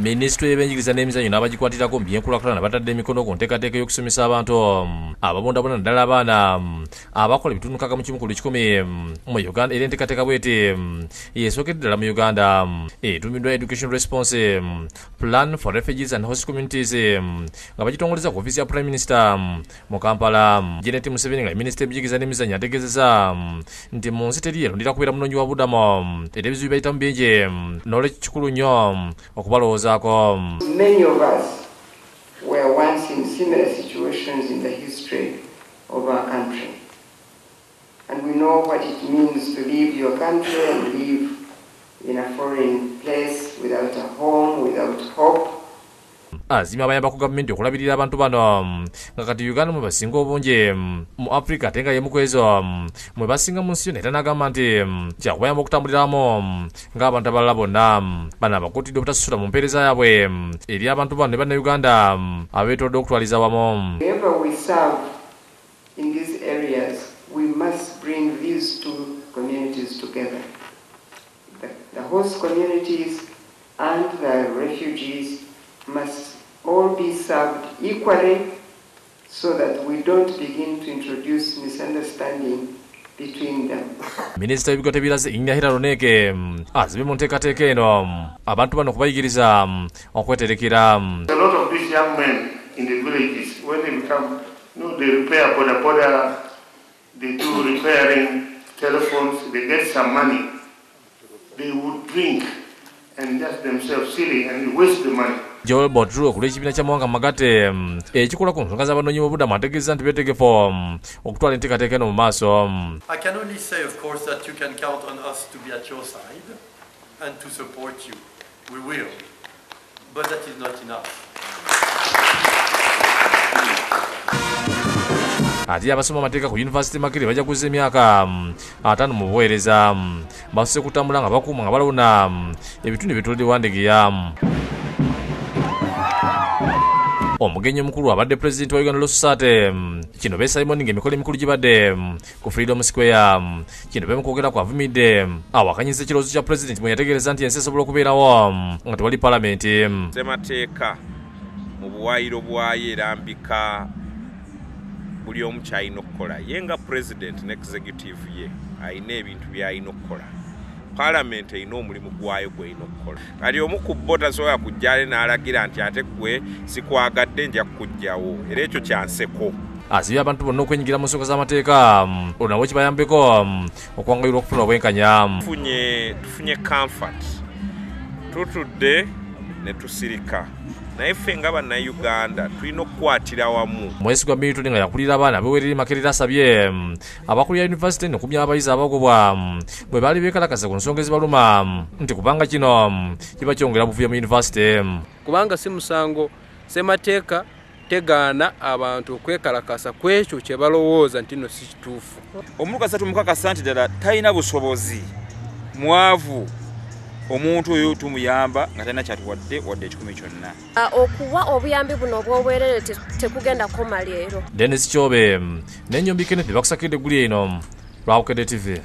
Minisitule y'ebyenjigiriza n'emizannyo n'abagikwatirako mu byenkulaakulana batadde emikono ku nteekateeka y'okusomesa abantu ababondabonda naddala abaana abakola ebitundu 61 ku 100 mu Uganda. Era enteekateeka bw'eti yesookedde ddala mu Uganda, etuumiddwa Education Response Plan for Refugees and Host Communities, nga bagitongoleza ku ofiisi ya Prime Minister mu Kampala. Janet Museveni nga minisita y'ebyenjigiriza n'emizannyo ategeezezza nti mu nsi teri yerondera kubeera munoonyi wa bubudamu, era ebizibu byayitamu bingi, n'olwekyo kikulu nnyo okubalowooza. Many of us were once in similar situations in the history of our country. And we know what it means to leave your country and live in a foreign place without a home, without hope. Azimye abayamba ku gavumenti okulabirira abantu bano nga kati Uganda mwe basinga obungi mu Africa, ate nga ye mu kwezo mwe basinga mu nsi yonna, era n'agamba nti kyakubayamba okutambuliramu ng'abantu abalala bonna. Bano abakuutidde obutasusula mu mpeereza yaabwe eri abantu bano ne Bannayuganda abeetolodde okutwaliza wamu. Wherever we serve in these areas, we must bring these two communities together. The host communities and the refugees must all be served equally so that we don't begin to introduce misunderstanding between them. Minisita w'ebikwata ebiraze Inga Hillary Onek azibye mu nteekateeka eno abantu bano okubayigiriza okweterekera. A lot of these young men in the villages, when they become, you know, they repair boda boda, they do repairing telephones, they get some money, they would drink and just themselves silly and waste the money. Joel Botru okulira ekibiina kya Mawanga Magatte ekikola ku nsonga z'abanoonyi b'obubudamu ategeezezza nti beetegefu okutwala enteekateeka eno mu maaso. I can only say, of course, that you can count on us to be at your side and to support you. We will, but that is not enough. Ate abasoma amateeka ku University Makerere bajja emyaka 50 mu buweereza, basoose kutambula nga bakuuma nga balawuna ebitundu ebitulidde Wandegeya. Omugenyi omukulu abadde pulezidenti wa Uganda Law Society kino be Simon ng'emikolo emikulu gibadde ku Freedom Square. Kino be mukwogera kwavumidde awakanyiza ekirowoozo kya pulezidenti mwe yategeereza nti ensi esobola okubeerawo nga tewali palamenti. Ssemateeka mu buwaayiro bwayo erambika buli omu ky'alina okukola, ye nga pulezidenti ne executive ye alina ebintu by'alina okukola, palamenti erina omulimu gwayo gw'erina okukola. Kati omu ku bo tasobola kujja n'alagira nti ate ggwe sikwagadde nja kukuggyawo, era ekyo kya nseko. Azibye abantu bonna okwenyigira mu nsonga z'amateeka olwo nabo kibayambeko okwanguyirwa okufuna obwenkanya. Tufunye comfort, tutudde ne tusirika, naye ffe nga Bannayuganda tulina okukwatira wamu. Mwesigwa Milton nga yakulira abaana abeewerera Makerere asabye abakulira yunivasite okumya abayizi abagobwa bwe baali beekalakasa ku nsonga ezibaluma nti kubanga kino kiba kyongera buvuyo mu yunivasite. Kubanga si musango, ssemateeka tegaana abantu okwekalakasa ku ekyo kye balowooza nti nno si kituufu. Omukakasa tumukakasa nti ddala talina busobozi, mwavu, omuntu oyo tumuyamba nga talina kyatuwadde wadde ekikumi kyonna. Okuwa obuyambi buno obw'obwerere tekugenda kukoma leero. Dennis Kyobe n'Ennyombi Kenneth bakusakidde eggulire eno lwa Bukedde TV.